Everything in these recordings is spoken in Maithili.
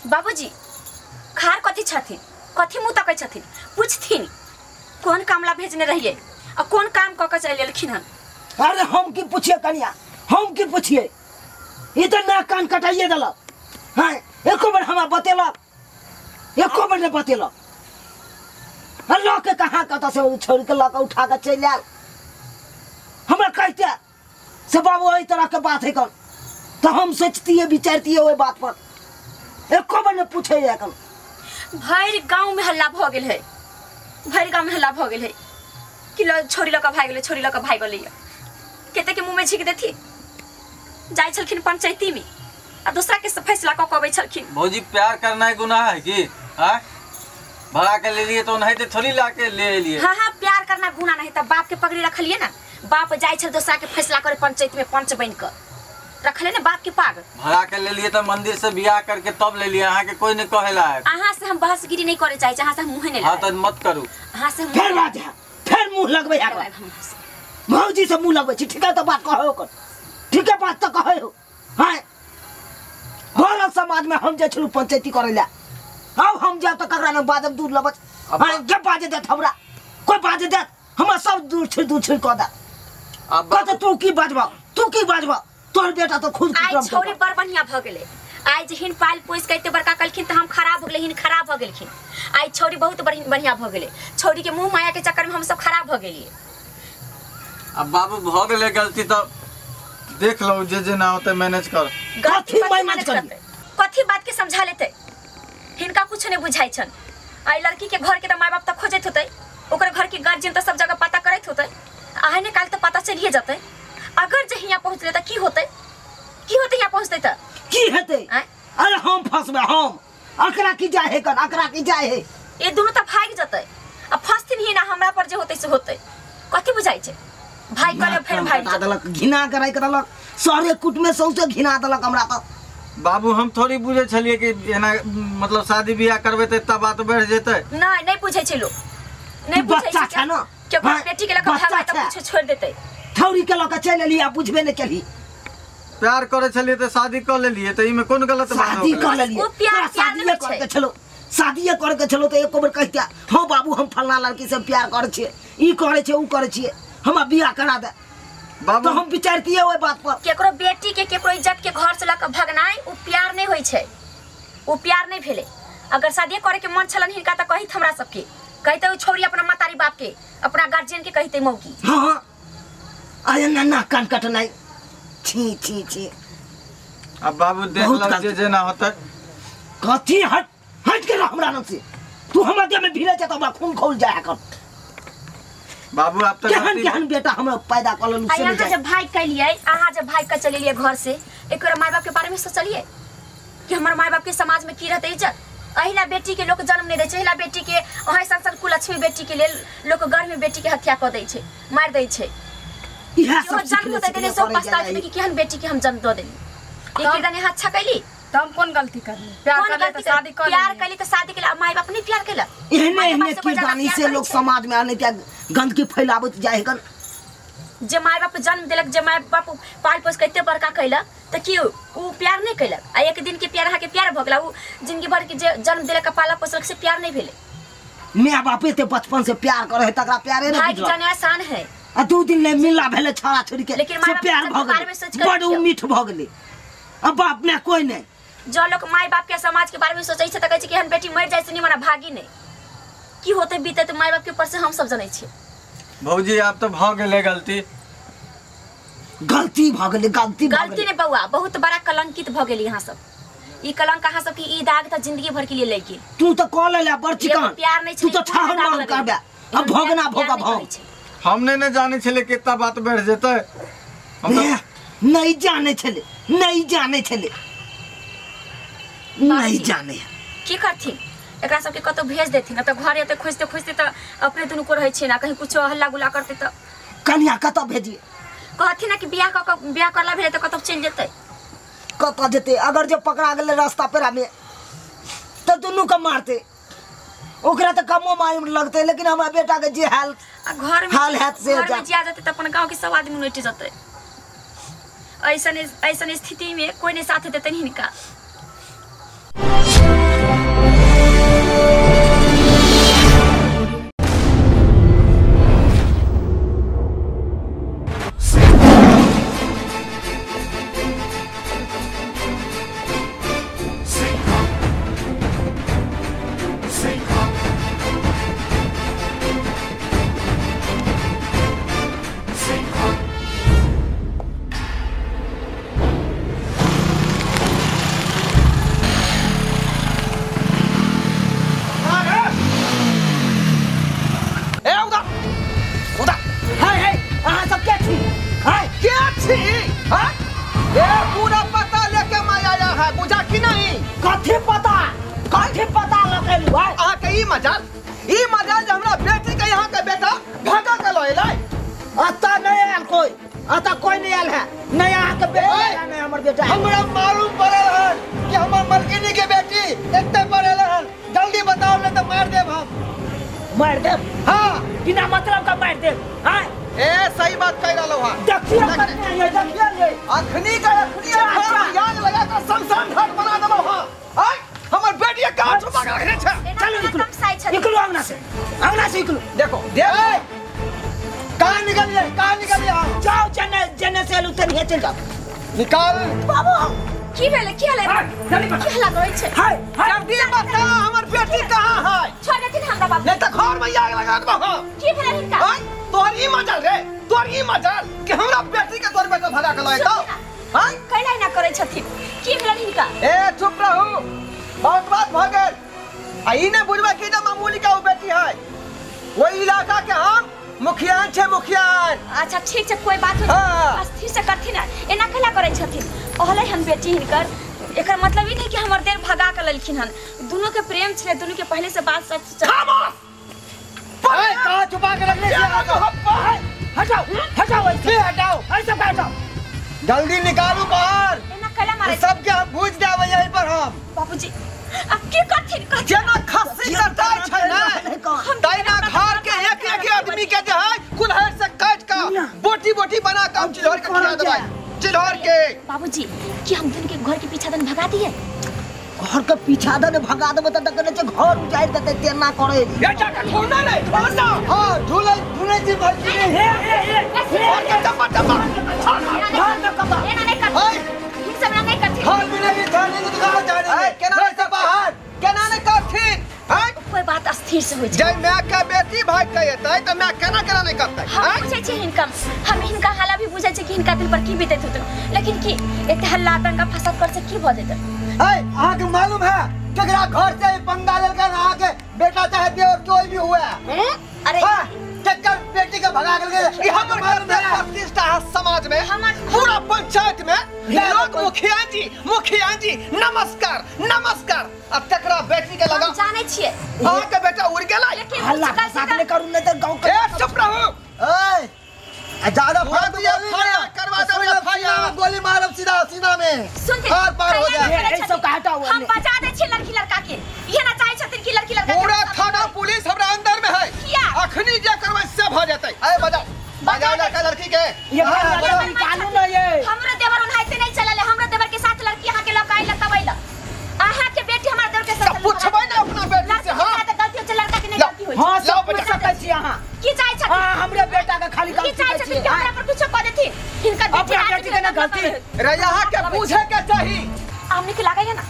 बाबूजी खार कथी छथिन, कथी मुँह तकै छथिन, पूछथिन कोन कामला भेजने रहिए आ कोन काम कऽ के चलि एलखिन हन। अरे हम की पूछिए कनिया, हम की पूछिए, ई तो ना कान कटाइए देलक। हाँ एको बेर हमरा बतेलक, एको बेर नहीं बतेलक। लऽ के कहाँ कतऽ से छोड़ के लऽ के उठा के चलि आयल। हमरा कहते से बाबू एहि तरह के बात है कन, तो हम सोचतिए विचारतिए ओहि बात पर, एको बेर नहीं पूछे कन। भरि गाँव में हल्ला भऽ गेल है, भरि गाँव में हल्ला भऽ गेल है कि छोरी लऽ कऽ भागि गेलै, छोरी लऽ कऽ भागि गेलै। कते के मुँह में झिक देथी, जाइ छलखिन पंचायती में आ दूसरा के फैसला कऽ के अबै छलखिन। भौजी प्यार करना गुनाह है कि हाँ? भगा के ले लिए तो नहीं तो थोड़ी ला के ले लिए। हाँ हाँ प्यार करना गुनाह नहीं, तब बाप के पगड़ी रखलिए ना, बाप जाइ छल दूसरा के फैसला करे पंचायत में पंच बन के रखले ना बाप के पाग। भगा के ले लिए तो मंदिर से बियाह करके तब ले लिए, अहाँ के कोई नहीं कहेला है। अहाँ से हम बहसगिरी नहीं करे चाहे, अहाँ से हम मुँह नहीं। हाँ तो मत करू। अहाँ से फेर बात है, फेर मुँह लगबै है, भौजी से मुँह लगबै छी। ठीक है तो बात कहो कर, ठीक है बात तो कहे हो। हाँ भरल समाज में हम जे छलू पंचायती करे ला, अब हम जाब तो ककरा न बाजब दूर लबत। हाँ जब बाजे देत हमरा, कोई बाजे देत हमरा सब दूर छिड़ दूर छिड़ कऽ दे। कहते तू की बाजबा, तू की बाजबा, तोहर बेटा तो खुद आई छोरी बड़ बढ़िया भ गेलै। आई जे हिन पाल पोस के एते बड़का कलखिन त हम खराब हो गेलै, हिन खराब भ गेलखिन। आई छोरी बहुत बढ़िया भ गेलै, छोरी के मुँह माया के चक्कर में हम सब खराब भ गेलिए। अब बाबू भ गेलै गलती तो देख लो, जे जे ना होते मैनेज कर। कथी मैनेज करते, कथी बात के समझा लेते, हिनका कुछ नहीं बुझाई छन। आई लड़की के घर के त माय बाप त खोजैत होतै, ओकर घर के गार्जियन त सब जगह पता करैत होतै, आहे ने काल त पता चलिए जतै। अगर जे हियां पहुंचले त की होतै, की होतै हियां पहुंचतै त की हेतै? अरे हम फंसबै, हम अकरा की जाय है कर, अकरा की जाय है, ए दुनु त भागि जतै आ फंसथिन ही ना, हमरा पर जे होतै से होतै। कथी बुझाई छै भाई करे फेर भाई देलक, घिना कराई के देलक, सारे कुट में सौंसे घिना देलक हमरा त। बाबू हम थोड़ी बुझे छलिए कि एना मतलब शादी बियाह करबै त एत्ता बात बढ़ जेतै। नहीं नहीं बुझै छै लोग, नहीं बुझै बच्चा छै ना, के बेटी के लक भागै त कुछ छोड़ देतै। थौरी के लक चलि एली आ बुझबे नै केली। प्यार करे छलिए त शादी क लेलिए त ई में कोन गलत बात हो? शादी क लेलिए, ओ प्यार प्यार शादी कर के छलो, शादी कर के छलो त एको बेर कहिता हां बाबू हम फलना लड़की से प्यार करे छिए, ई करे छै ऊ करे छिए, हमरा बियाह करा दे। बाबू तो हम विचारतिए ओइ बात पर। केकरो बेटी के केकरो इज्जत के घर से लक भगनाय उ प्यार नहीं होई छै, उ प्यार नहीं भेलै। अगर शादी करे के मन छलन हिनका त कहित हमरा सबके, कहिते उ छोरी अपना मातारी बाप के अपना गार्जियन के कहिते मौकी। हां हां आय ना ना कान कटनाई, छी छी छी। अब बाबू देख लो जे जे ना होतै। कथी हट हट के रह हमरा नाम से, तू हमरा देह में भिड़े छै त हमरा खून खौल जाय कर। बाबू आप तो केहन केहन बेटा हमरा पैदा कर लेलु से। अहाँ जब भाई कैलिए, अहाँ जब भाई के चलेलिए घर से, एक बार माय बाप के बारे में सोचलिए कि हमर माय बाप के समाज में की रहते इज्जत? अहिला बेटी के लोग जन्म नहीं दै छै, अहिला बेटी के अहाँ संसन कुलक्ष्मी बेटी के लेल लोग गर्भ में बेटी के हत्या क दै छै, मार दै छै। इहा सब जन्म दै देने से पछताइत कि केहन बेटी के हम जन्म द देली। एक दिन यहाँ अच्छा कैली त हम कोन गलती करली? प्यार करले त शादी कर, प्यार कैली त शादी केला, माय बाप नहीं प्यार केला। एहने एहने किरदानी से लोग समाज में आने के गंदगी फैलाबत जाय हन। जे माय बाप जन्म देलक, जे माय बाप पाल पोस के एते बड़का कैलक त की उ प्यार नहीं कैलक? आ एक दिन के प्यार अहाँ के प्यार भ गेला, उ जिंदगी भर के जे जन्म देलक पाला पोसलक से प्यार नहीं भेलै। My बाप एते बचपन से प्यार करे है तकरा प्यारे नहीं भाई जाने आसान है। आ दू दिन ले मिलला भेले छड़ा छोड़ी के लेकिन से प्यार भ गेलै, बड़ उ मीठ भ गेलै। अब बाप में कोई नहीं। जो लोग माय बाप के समाज के बारे में सोचै छै त कहै छै कि हम बेटी मर जाय से निमन भागी नहीं, की होते बीते त माय बाप के ऊपर से हम सब जनै छी। भौजी आप तो भ गेलै गलती, गलती भ गेलै, गलती गलती ने बौआ बहुत बड़ा कलंकित भ गेली अहाँ सब। ई कलंक अहाँ सब की ई दाग त जिंदगी भर के लिए लग गेल। तू त कह लेले बड़ चिकन प्यार नहीं तू त छाहर मांग करबे, अब भोगना भोगा भोग। हमने ने जाने छले कितना बात बढ़ जेतै, हम तो नहीं जाने छले, नहीं जाने छले, नहीं जाने। की करथिन एकरा सबके कतौ भेज देथिन त घर एते खोजते खोजते त अपने दुनू को रहै छै ना, कहीं कुछो हल्ला गुल्ला करते त कन्या कतौ भेजिए? कहथिन ना कि बियाह क बियाह करला भेलै त कतौ चलि जेतै। कतौ जेतै? अगर जे पकड़ा गेलै रास्ता पेरा में त दुनू के मारते, ओकरा त कमो मार लगते, लेकिन हमरा बेटा के जे हाल घर में हाल हैत से घर में जिया जेतै त अपन गांव के सब आदमी नोटि जेतै। ऐसन ऐसन स्थिति में कोई नहीं साथ देतै हिनका। ई मजाल जे हमरा बेटी के यहाँ के बेटा भागा के लएलै। अता नहीं आयल कोई, अता कोई नहीं आयल है, नहीं अहाँ के बेटा नहीं हमर बेटा। हमरा मालूम पड़ल हन कि हमर मलकिनी के बेटी एते पड़ल हन। जल्दी बताओ नहीं तो मार देब हम। मार देब? हां, बिना मतलब का मार देब। हां ए सही बात कह रहलो हां। देखिए देखिए अखनी का अखनी याद लगा के शमशान घाट बना देबो। हां आय हमर बेटी के कहां छुपा के रखने छै। चलो निकलो निकलो अंगना से, अंगना से निकलो। देखो देख कहां निकल गए, कहां निकल गए? जाओ जने जने से लुतन हे चल जाओ। निकाल बाबू। की भेलै, की हलै, की हल्ला करै छै? हाय जल्दी बता हमर बेटी कहां है? छोड़ देथिन हमरा बाबू, नहीं त घर में आग लगा देबो। हां की भेलै हिनका? हां तोहर ई मजाल रे, तोहर ई मजाल कि हमरा बेटी के तोर बेटा भगा के लए तो। हां कैला ना करै छथिन, की भेलै हिनका? ए चुप रहू, बहुत बात भ गेल। आ ई ने बुझबै कि जे मामूली का ओ बेटी है, ओहि इलाका के हम मुखियान छै, मुखियान। अच्छा ठीक छै, कोई बात हो स्थिर से करथिन ना, एना कैला करै छथिन? ओहले हम बेटी हिनकर, एकर मतलब ई नहीं कि हमर देर भगा के ललखिन हन। दोनों के प्रेम छले, दोनों के पहले से बात सब चल। खामोश! ए कहां छुपा के रखने छै? हटाओ हटाओ ऐसे हटाओ, ऐसे हटाओ, जल्दी निकालू बाहर। एना कैला मारे सबके हम भूज देबै यहीं पर हम। बाबूजी अब की करथिन? जेना खस्सी कटाइ छै ने तहिना घर के एक एक आदमी के जे है कुल्हड़ से काट के बोटी बोटी बना के हम चिल्हर के खिला देबै, चिल्हर के। बाबूजी कि हम दुन के घर के पीछा दन भगा दिए? घर के पीछा दन भगा देबै त देखने छै घर उजाड़ देतै, तेना करे। ये जाके छोड़ना नहीं, छोड़ना। हां झूले झूले जी भरती हे हे हे घर के चप्पा चप्पा घर में कपा एना नहीं करथिन, इन सब ना नहीं करथिन। घर में नहीं जाने के कहां जाने ए केना नहीं बाहर, केना नहीं करथिन? हां कोई बात स्थिर से होय छै। जब my के बेटी भाग के एतै त my केना केना नहीं करतै? हम बुझै छी हिनका, हम हिनका हाला भी बुझै छी कि हिनका दिल पर की बीतैत होतै, लेकिन की एते हल्ला दंगा फसाद कर से की भ जेतै? ए अहाँ के मालूम है केकरा घर से पंगा लेलकै? अहाँ के बेटा चाहे देवर कोई भी हुआ है। अरे केकर बेटी के भगा गेल? ई हमर मालूम है प्रतिष्ठा है समाज में, पूरा पंचायत में लोग मुखिया जी मुखिया जी नमस्कार नमस्कार। अब तकरा बेटी के लगा हम जानै छियै अहाँ के बेटा उड़ गेलै। हल्ला फसाद नहीं करू नहीं त गांव के। ए चुप रहू। ए ज्यादा फालतू करवा देबै एफआईआर, गोली मारब सीधा सीना में, सुनते पार पार हो जाए। ए सब का हटाओ, हम बचा दै छियै लड़की लड़का के। ये ना चाहै छथिन कि लड़की लड़का पूरा थाना पुलिस हमरा अंदर में है। अखनी जे करबै से भ जेतै। ए बजा बजा लड़का लड़की के ये कानून है। ये हमरो देवर ओनाहिते नहीं चलल, हमरो देवर के साथ लड़की अहाँ के लग आइल तब आइल। अहाँ के बेटी हमर देवर के साथ पूछबै ना अपना बेटी से। हां के गलती हो छै, लड़का के नहीं गलती होय छै। हां सब पूछ सकै छी अहाँ। की चाहै छथिन? हां हमरे बेटा के खाली गलती की चाहै छथिन कि हमरा पर कुछो कह देथिन? हिनका बेटी के ना गलती रे, अहाँ के पूछे के चाही। आब नीक लागैया ना,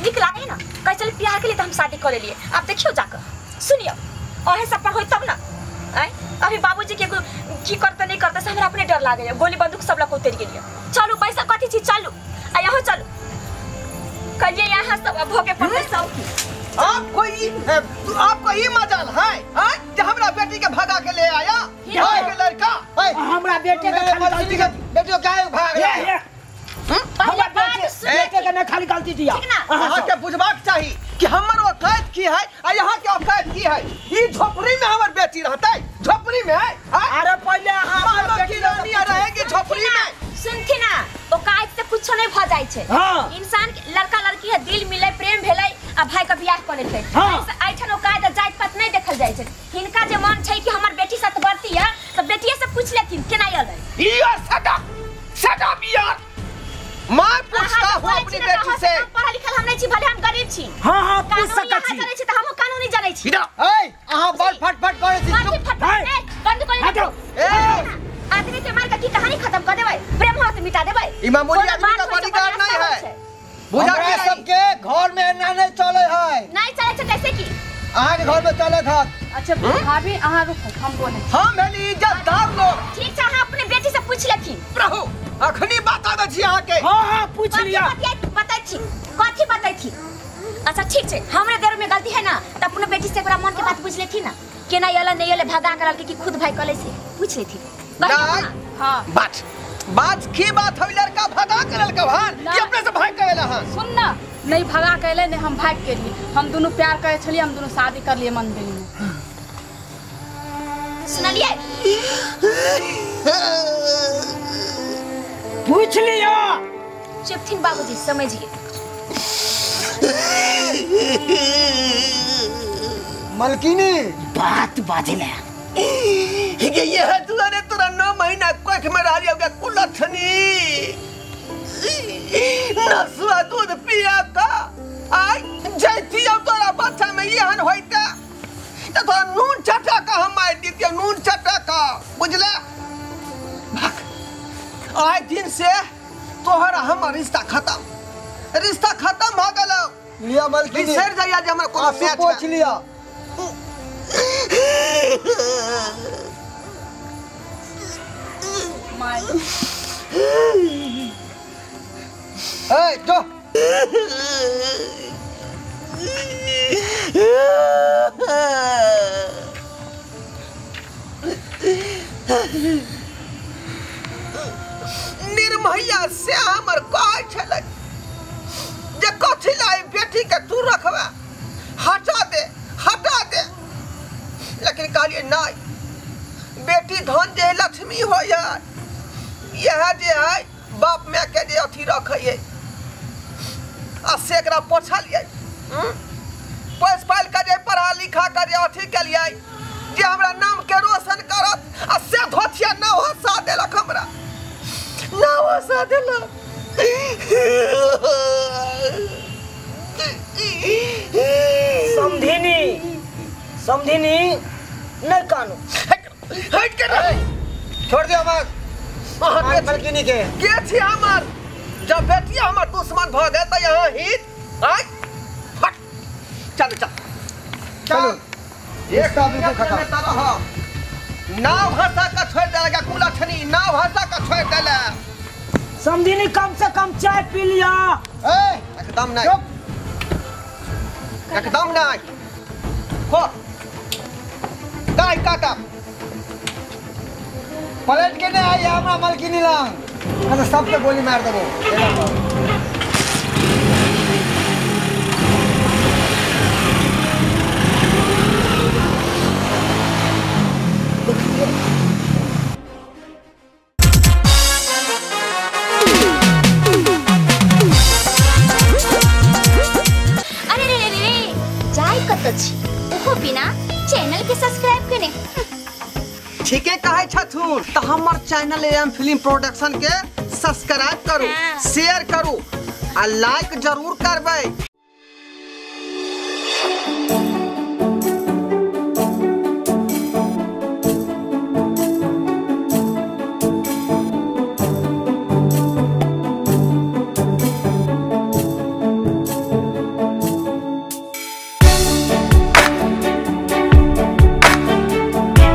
नीक लागैया ना? कहै छलै प्यार के लिए त हम शादी कर लेलियै। आब देखियौ जाकर सुनियौ अहे सब पर होय तब ना। आय अभी बाबूजी के की करते नहीं करते से हमरा अपने डर लागैया। गोली बंदूक सब लक उतर गेलियै। चलू पैसा कथी छी, चलू आ यहाँ चलू। कहिए यहाँ सब अब होके पड़तै सब। आपको ई मजाल है हां जे हमरा बेटी के भगा के ले आया? के लड़का हमरा बेटे के खाली गलती के बेटियों काहे भाग रहा? हमरा बेटे के ना खाली गलती दिया। अहाँ के बुझबाक चाही कि हमर औकात की है आ यहाँ के औकात की है। ई झोपड़ी में हमर बेटी रहतै, झोपड़ी में है। अरे पहले अहाँ बेटी रानी रहेगी झोपड़ी में। सुनथिन ना, औकात से कुछ नहीं भ जाय छै। इंसान लड़का लड़की है, दिल मिले प्रेम भेलै आ भाई के बियाह क लेलकै। ऐठन औकात जात पात नहीं देखल जाय छै। हिनका जे मन छै कि हमर बेटी साथ बढ़ती है त बेटिए से पूछ लेथिन केना एलै। ई सदा सदा बियाह मैं पूछता हूँ अपनी बेटी से। पढ़ल लिखल हम नहीं छी, भले हम गरीब छी। हां हां पूछ सकै छी। जानै छी त हमहु कानूनी जानै छी। ए अहाँ बड़ फटफट करै छी। चुप फटफट बंद कर दे। ए आदमी के मार के की कहानी खत्म कर देबै? प्रेम हो त मिटा देबै। ई मामूली आदमी का बॉडीगार्ड नहीं है। बुझा के सबके घर में एना नहीं चले है। नहीं चले छै कैसे की? अहाँ के घर में चलत हत। अच्छा भाभी अहाँ रुकू, हम बोले। हम भेली इज्जतदार लोग। ठीक छै, अहाँ अपने बेटी से पूछ लेथिन। रहू अखनी बता दै छी अहाँ के। हां हां पूछ लिया। बताइ छी कथी बताइ छी? अच्छा ठीक छै, हमरे देर में गलती है ना त अपने बेटी से एकरा मन के बात पूछ लेथिन ना, केना एला नहीं एले भगा के लड़के की खुद भाई कले से पूछ लेथिन। हां बात बात की बात होई लड़का भगा के लड़का भान कि अपने से भाग के एला हन? सुन ना, नहीं भगा के एले नहीं हम भाग के लिए, हम दोनों प्यार करे छलिए, हम दोनों शादी कर लिए मंदिर में। सुनलिए? पूछ लिया। चुपथिन बाबूजी, समझिए। मलकिनी बात बाजले ये ये दुआरे तोरा 9 महीना कोख में रह गया कुलथनी नसुआ दूध पिया का आई जैती अब तोरा बच्चा में एहन होइता त तोरा नून चटा का हम मार दितियो, नून चटा का बुझला। आए दिन से तोहरा हमर रिश्ता खत्म, रिश्ता खत्म हो गेल। लिया मलकिनी बिसर जाइया जे हमरा कोनो मैच पूछ लिया। ए जो निर्महिया से हमर कहै छलै जे कथी लाई बेटी के तू रखबा, हटा दे हटा दे, लेकिन कहलिए नहीं, बेटी धन जे लक्ष्मी हो यार, यह जे है बाप माय के जे अथी रखै आ से एकरा पोछलिए, पोस पाल के जे पढ़ा लिखा के जे अथी केलिए जे हमरा नाम के रोशन करत, आ से धोथिया न हंसा देलक हमरा, न हंसा देलक। समधिनी समधिनी नहीं कानू हट के रह, छोड़ दे हमर मलकिनी के छी हमर, जब बेटी हमर दुश्मन भ गेल त यहाँ हित आय फट चल चल चलो एक आदमी खत्म। नाव भाषा का छोड़ देलक कुलछनी, नाव भाषा का छोड़ देलक। समधिनी कम से कम चाय पी लिया। ए एकदम नहीं, एकदम नहीं, खो काय काटा पलट के नहीं आई हमरा मलकिनी लांग, अच्छा सबके गोली मार देबो। अरे रे रे रे जाय कत छी ओहो बिना चैनल के सब्सक्राइब केने। ठीके कहै छथुन त हमर चैनल एम फिल्म प्रोडक्शन के सब्सक्राइब करू, शेयर करू आ लाइक जरूर करबै।